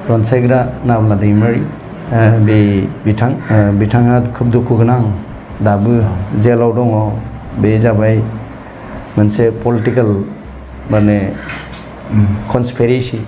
रनसायग्रा नाब्ला दैमारि बे बिथाङा खोब दुखु गोनां दाबो जेलाव दङ। बे जाबाय मोनसे पलिटिकल माने कनस्पिरेसि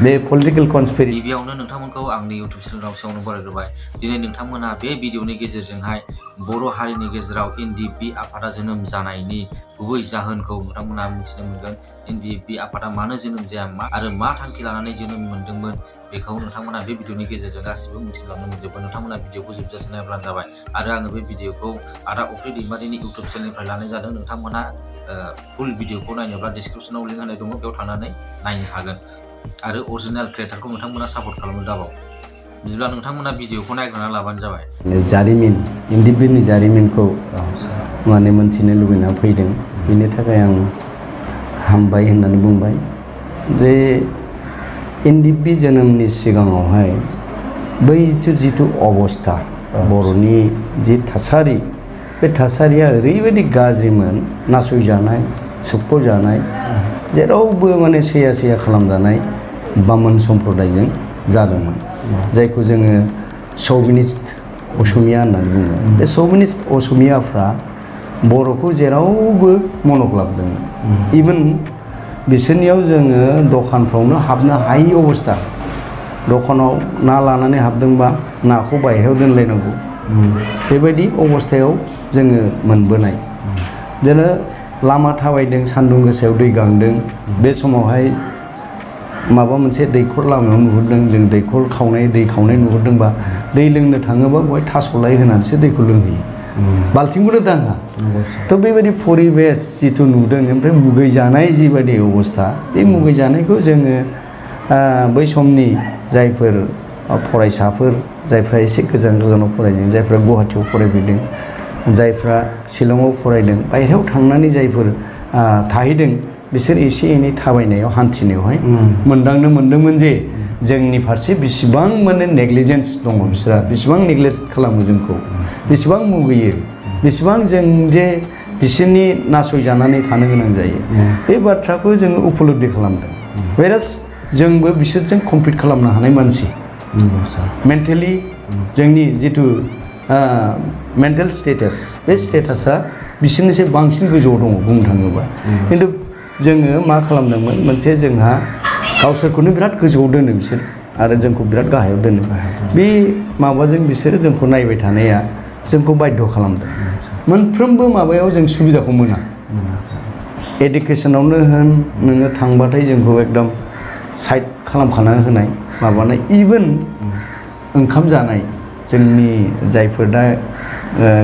बे पलिटिकल कनस्पिरेसि। गिबियावनो नोंथांमोनखौ आंनि इउटुब चेनेलाव सेयावनो बरायग्रोबाय। दिनै नोंथांमोना बे भिडिअनि गेजेरजोंहाय बर' हारिनि गेजेराव NDP आफादा जोनोम जानायनि गुबै जाहोनखौ नोंथांमोना मिथिनो मोनगोन। NDP आफादा मानो जोनोम जाया आरो मा थांखि लानानै जोनोम मोन्दोंमोन बेखौ नोंथांमोना बे भिडिअनि गेजेरजों गासिबो मिथिलांनो मोनजोबगोन। नोंथांमोना भिडिअखौ जोबजासिम नायब्लानो जाबाय। आरो आङो बे भिडिअखौ आदा अख्रि दैमारिनि इउटुब चेनेलनिफ्राय लानाय जादों। नोंथांमोना फुल भिडिअखौ नायनोब्ला डिसक्रिपसनाव लिंक होनाय दङ, बेयाव थांनानै नायनो हागोन। आरो अरिजिनेल क्रिएटरखौ नोंथांमोना सापर्ट खालामनो दाबाव। बिदिब्ला नोंथांमोना भिडिअखौ नायग्रोना लाबानो जाबाय। जारिमिन NDPनि जारिमिनखौ माने मोनथिनो लुबैना फैदों। बेनि थाखाय आं हामबाय होननानै बुंबाय जे NDP जोनोमनि सिगाङावहाय बै जिथु अबस्था बर'नि जि थासारि, बे थासारिया ओरैबायदि गाज्रिमोन, नासयजानाय, सोबख'जानाय, जेरावबो माने सैया खालामजानाय बामोन सम्प्रदायजों जादोंमोन, जायखौ जोङो शौविनिस्ट असमिया होननानै बुङो। बे शौविनिस्ट असमियाफ्रा बर'खौ जेरावबो मनग्लाबदोंमोन। इभेन बिसोरनियाव जोङो दखानफ्रावनो हाबनो हायि अबस्था। दखानाव ना लानानै हाबदोंबा नाखौ बायहेरायाव दोनलायनांगौ, बेबायदि अबस्थायाव जोङो मोनबोनाय। बिदिनो लामा थाबायदों, सान्दुं गोसायाव दै गांदों। बे समावहाय माबा मोनसे दैखर लामायाव नुहुरदों, जों दैखर दै खावनाय नुहुरदोंबा दै लोंनो थाङोबा बेवहाय थास'लाय होनानैसो दैखौ लोंहैयो, बाल्थिंखौनो दाङा। थ' बेबायदि परिबेस जिथु नुदों, ओमफ्राय मुगैजानाय जिबायदि अबस्था, बे मुगैजानायखौ जोङो बै समनि जायफोर फरायसाफोर, जायफ्रा एसे गोजानाव फरायदों, जायफ्रा गुवाहाटियाव फरायफैदों, जायफ्रा शिलंआव फरायदों, बायहेरायाव थांनानै जायफोर थाहैदों, बिसोर एसे एनै थाबायनायाव हान्थिनायावहाय मोनदांनो मोन्दोंमोन जे जोंनि फारसे बेसेबां माने नेग्लिजेन्स दङ, बिसोरा बेसेबां नेग्लेक्ट खालामो जोंखौ, बेसेबां मुगैयो, बेसेबां जों जे बिसोरनि नासयजानानै थानो गोनां जायो। बे बाथ्राखौ जोङो उपलब्धि खालामदों। वेरास जोंबो बिसोरजों कम्पिट खालामनो हानाय मानसि, मेन्टेलि जोंनि जिथु मेन्टेल स्टेटास, बे स्टेटासा बिसोरनिसो बांसिन गोजौआव दङ बुंनो थाङोबा। खिन्थु जोङो मा खालामदोंमोन, मोनसे जोंहा गावसोरखौनो बिराद गोजौआव दोनो बिसोर, आरो जोंखौ बिराद गाहायाव दोनो। बे माबाजों बिसोरो जोंखौ नायबाय थानाया जोंखौ बाध्य खालामदों। मोनफ्रोमबो माबायाव जों सुबिदाखौ मोना। एडुकेसनावनो होन, नोङो थांबाथाय जोंखौ एकदम साइड खालामखानानै होनाय, माबानाय, इभेन ओंखाम जानाय, जोंनि जायफोर दा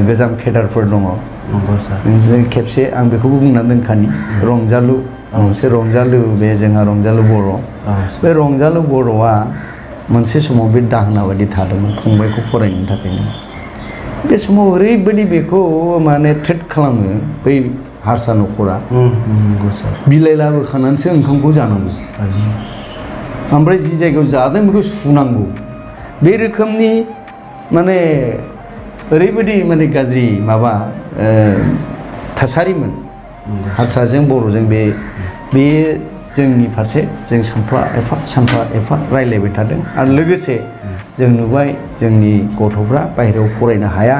गोजाम केडारफोर दङ, जों खेबसे आं बेखौबो बुंनानै दोनखानि, रंजालु मोनसे रंजालु, बे जोंहा रंजालु बर', बे रंजालु बर'आ मोनसे समाव बे दाहोना बायदि थादोंमोन फंबायखौ फरायनो थाखायनो। बे समाव ओरैबायदि बेखौ माने ट्रिट खालामो बै हारसा न'खरा, बिलाइ लाबोखानानैसो ओंखामखौ जानांगौ, ओमफ्राय जि जायगायाव जादों बेखौ सुनांगौ। बे रोखोमनि माने ओरैबायदि माने गाज्रि माबा थासारिमोन हारसाजों बर'जों। बे जोंनि फारसे जों सानफा एफा रायलायबाय थादों। आरो लोगोसे जों नुबाय जोंनि गथ'फ्रा बाहेरायाव फरायनो हाया,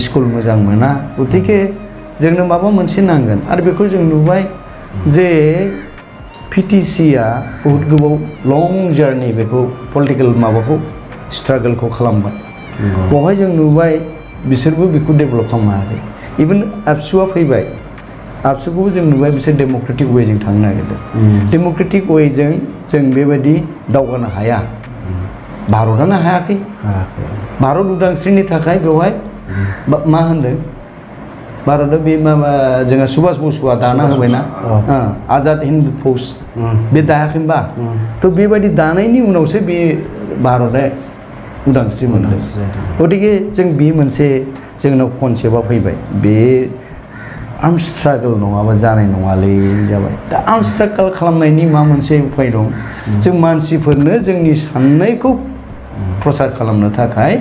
स्कुल मोजां मोना, गतिके जोंनो माबा मोनसे नांगोन। आरो बेखौ जों नुबाय जे PTCआ बहुद गोबाव लं जार्नि, बेखौ पलिटिकेल माबाखौ स्ट्रागोलखौ खालामबाय। बेवहाय जों नुबाय बिसोरबो बेखौ डेभेलप खालामनो हायाखै। इभेन आबसुआ फैबाय, आबसुखौबो जों नुबाय बिसोर डेम'क्रेटिक वेजों थांनो नागिरदों। डेम'क्रेटिक वेजों जों बेबायदि दावगानो हाया, भारतआनो हायाखै। भारत उदांस्रिनि थाखाय बेवहाय मा होनदों, भारतआ बे माबा जोंहा सुभाष बसुआ दाना होबायना, आजाद हिन्द फौज, बे दायाखै होनबा? थ' बेबायदि दानायनि उनावसो बे भारतआ उदांस्रि मोनदों। गतिके जों बे मोनसे जोंनाव कनसेप्टआ फैबाय, बे आर्म स्ट्रागल नङाबा जानाय नङालै जाबाय। दा आर्म स्ट्रागल खालामनायनि मा मोनसे उपाय दं? जों मानसिफोरनो जोंनि साननायखौ प्रसार खालामनो थाखाय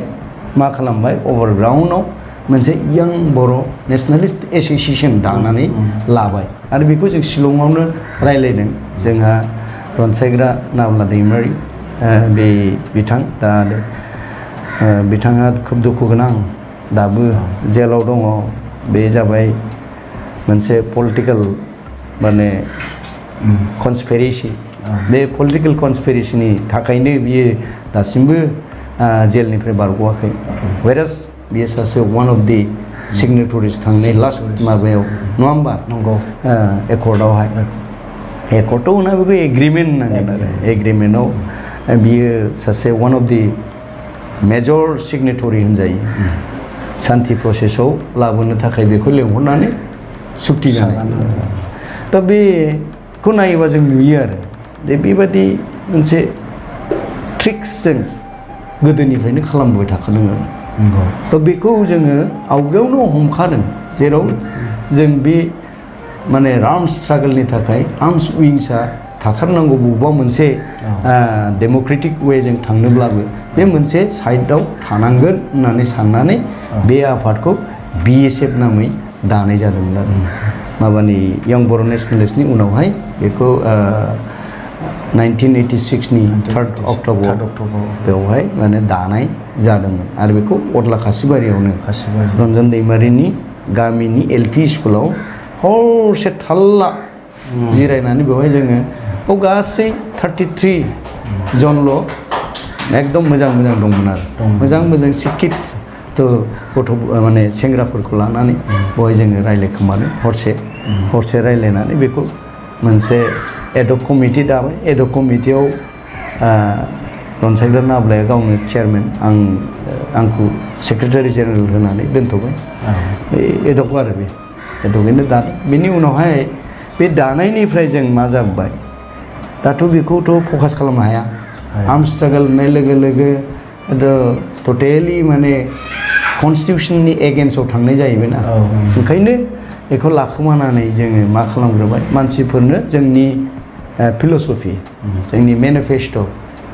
मा खालामबाय, अभारग्राउन्डआव मोनसे यां बर' नेसनेलिस्ट एस'सिएसन दानानै लाबाय। आरो बेखौ जों शिलंआवनो रायलायदों। जोंहा रनसायग्रा नाब्ला दैमारि बे बिथां दा बिथाङा खोब दुखु गोनां दाबो जेलाव दङ बे जाबाय मोनसे पलिटिकेल माने कनस्पिरेसि बे पलिटिकेल कनस्पिरेसिनि थाखायनो बियो दासिमबो जेलनिफ्राय बारग'वाखै वेरास बियो सासे वान अफ दि सिगनेटरिस थांनाय लास्ट माबायाव नङा होमबा नंगौ एकर्डआवहाय एकर्डआव होना बेखौ एग्रिमेन्ट होनांगोन आरो एग्रिमेन्टआव बियो सासे वान अफ दि मेजर सिगनेटरि होनजायो सान्ति प्रसेसआव लाबोनो थाखाय बेखौ लेंहरनानै सुक्ति जानाय दा बेखौ नायोबा जों नुयो आरो जे बेबादि मोनसे ट्रिक्सजों गोदोनिफ्रायनो खालामबोबाय थाखादों आरो दा बेखौ जोङो आवगायावनो हमखादों जेराव जों बे माने आर्म्स स्ट्रागलनि थाखाय आर्म्स विंसआ थाथारनांगौ बबेबा मोनसे डेम'क्रेटिक वेजों थांनोब्लाबो बे मोनसे साइडआव थानांगोन होननानै साननानै बे आफादखौ BSF नामै दानाय जादोंमोन आरो माबानि यंग बर' नेशनेलिस्टनि उनावहाय बेखौ 1986नि 3 अक्ट'बर बेवहाय माने दानाय जादोंमोन आरो बेखौ अदला कासिबारियावनो रन्जन दैमारिनि गामिनि LP स्कुलाव हरसे थाल्ला जिरायनानै बेवहाय जोङो गासै 33 जनल' एकदम मोजां दंमोन आरो मोजां सिकित गथ' माने सेंग्राफोरखौ लानानै बेवहाय जोङो रायज्लायखोमानो हरसे रायज्लायनानै बेखौ मोनसे एडक कमिटि दाबाय एडक कमिटियाव रनसायग्रा नाब्लाया गावनो चेयारमेन आंखौ सेक्रेटारि जेनेरेल होनानै दोनथ'बाय एडक आरो बे एडकैनो दादों बेनि उनावहाय बे दानायनिफ्राय जों मा जाबाय दाथ' बेखौथ' फकास खालामनो हाया आर्म स्ट्रागल होननाय लोगो लोगो टटेलि माने कनस्टिटिउसननि एगेन्स्टआव थांनाय जाहैबाय ना ओंखायनो बेखौ लाखोमानानै जोङो मा खालामग्रोबाय मानसिफोरनो जोंनि फिल'सफि जोंनि मेनिफेस्ट'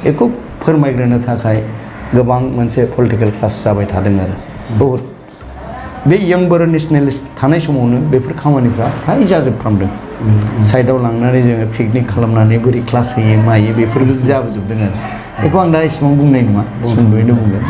बेखौ फोरमायग्रोनो थाखाय गोबां मोनसे पलिटिकेल क्लास जाबाय थादों आरो बहुद बे यंग बर' नेशनेलिस्ट थानाय समावनो बेफोर खामानिफ्रा फ्राय जाजोबफ्रामदों साइडआव लांनानै जोङो पिकनिक खालामनानै बोरै क्लास होयो मायो बेफोरबो जाबोजोबदों आरो बेखौ आं दा एसेबां बुंनाय नङा सुंद'यैनो बुंगोन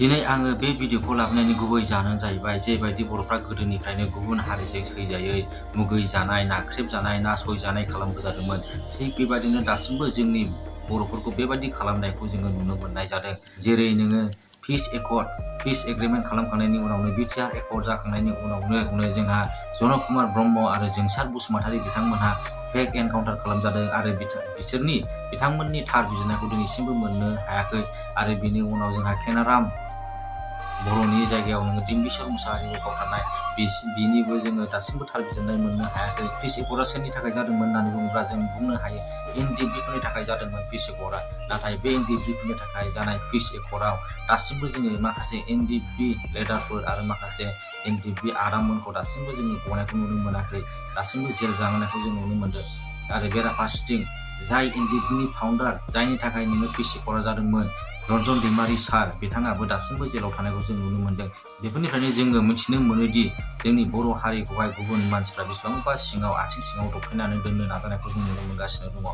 दिनै आङो बे भिडिअखौ लाबोनायनि गुबै जाहोनानो जाहैबाय जेबायदि बर'फ्रा गोदोनिफ्रायनो गुबुन हारिजों सैजायै मुगै जानाय नाख्रेब जानाय नासयजानाय खालामबोजादोंमोन थिग बेबायदिनो दासिमबो जोंनि बर'फोरखौ बेबायदि खालामनायखौ जोङो नुनो मोननाय जादों जेरै नोङो पिस एग्रिमेन्ट खालामखांनायनि उनावनो बिटिआर एकर्ड जाखांनायनि उनावनो जोंहा जनक कुमार ब्रह्म आरो जोंसार बसुमतारी बिथांमोनहा फेक एनकाउन्टार खालामजादों आरो बिथांमोननि थार बिजिरनायखौ दिनैसिमबो मोननो हायाखै आरो बिनि उनाव जोंहा केनाराम बर'नि जायगायाव नोङो दिम्बिसर मुसाहारिखौ गावथारनाय बिनिबो जोङो दासिमबो थार बिजिरनाय मोननो हायाखै पिस एकर्डआ सोरनि थाखाय जादोंमोन होननानै बुङोब्ला जों बुंनो हायो NDP-फोरनि थाखाय जादोंमोन पिस एकर्डआ नाथाय बे NDP-फोरनि थाखाय जानाय पिस एकर्डआव दासिमबो जोङो माखासे NDP लिडारफोर आरो माखासे NDP आदामोनखौ दासिमबो जोङो गनायखौ नुनो मोनाखै दासिमबो जेल जानांनायखौ जों नुनो मोनदों आरो बेराफारसेथिं जाय NDP-नि फाउन्डार जायनि थाखाय नोङो पिस एकर्डआ जादोंमोन रन्जन दैमारि सार बिथाङाबो दासिमबो जेलाव थानायखौ जों नुनो मोनदों बेफोरनिफ्रायनो जोङो मिथिनो मोनोदि जोंनि बर' हारिखौहाय गुबुन मानसिफ्रा बेसेबांबा आथिं सिङाव दबथायनानै दोननो नाजानायखौ जों नुनो मोनगासिनो दङ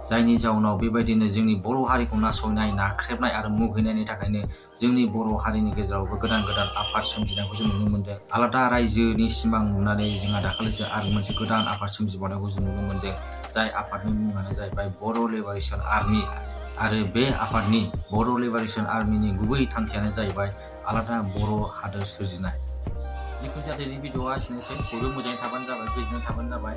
जायनि जाउनाव बेबायदिनो जोंनि बर' हारिखौ नासयनाय नाख्रेबनाय आरो मुगैनायनि थाखायनो जोंनि बर' हारिनि गेजेरावबो गोदान आफाद सोमजिनायखौ जों नुनो मोनदों आलादा रायजोनि सिमां नुनानै जोंहा दाखालिसो आरो मोनसे गोदान आफाद सोमजिबावनायखौ जों नुनो मोनदों जाय आफादनि मुङानो जाहैबाय बर' लिबारेशन आर्मि आरो बे आफादनि बर' लिबारेशन आर्मिनि गुबै थांखियानो जाहैबाय आलादा बर' हादोर सोरजिनाय जिखुनु जाया दिनैनि भिडिअआ एसेनोसै बयबो मोजाङै थाबानो जाबाय गोजोननाय थाबानो जाबाय।